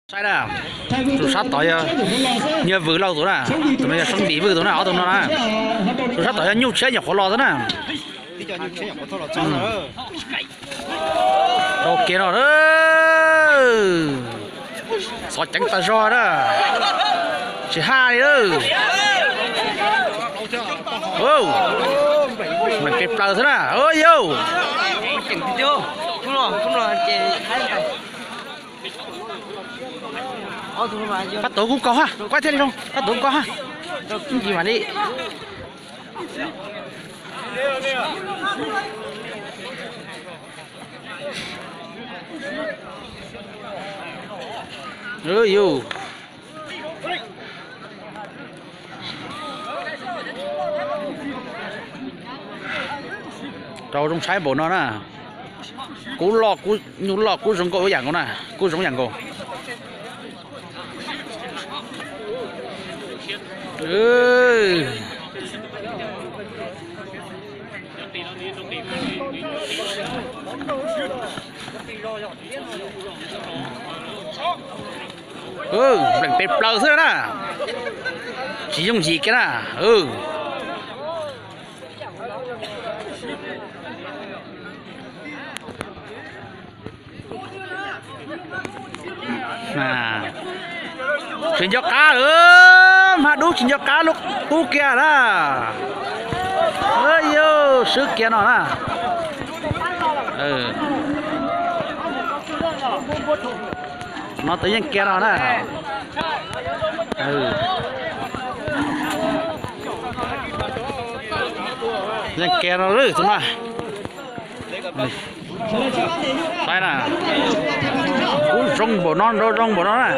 Saib na, tus sab tod yog Nyiaj Vwm Lauj tus na, tus no yog Soob Lis Vwj tus na, ob tug no na. Tus sab tod yog Nyuj Tshiab nyuam qhuav los xwb na. Rau kiag no, xov ceev tas zog na, tsis haj li lawm. Nplees pes plaws xwb na, yau. Pab tuav kuv kaus ha, kuv thiaj li zoo, pab tuav kuv kaus ha. Ib ntsis mam li. Yus, rau zoo saib npaum no na. Kuv los, nyuj los kuj zoo nkauj ib yam nkaus na, kuj zoo ib yam nkaus. Nplees pes plaws xwb na, tsis yooj yim kiag na. Tsis nco qab lawm, hma dub tsis nco qab lub qub kiag na. Yus, swb kiag no na. No tus yeej kiag no na. Yeej kiag no tus no. Saib na, kuj zoo npaum no, nrau zoo npaum no na.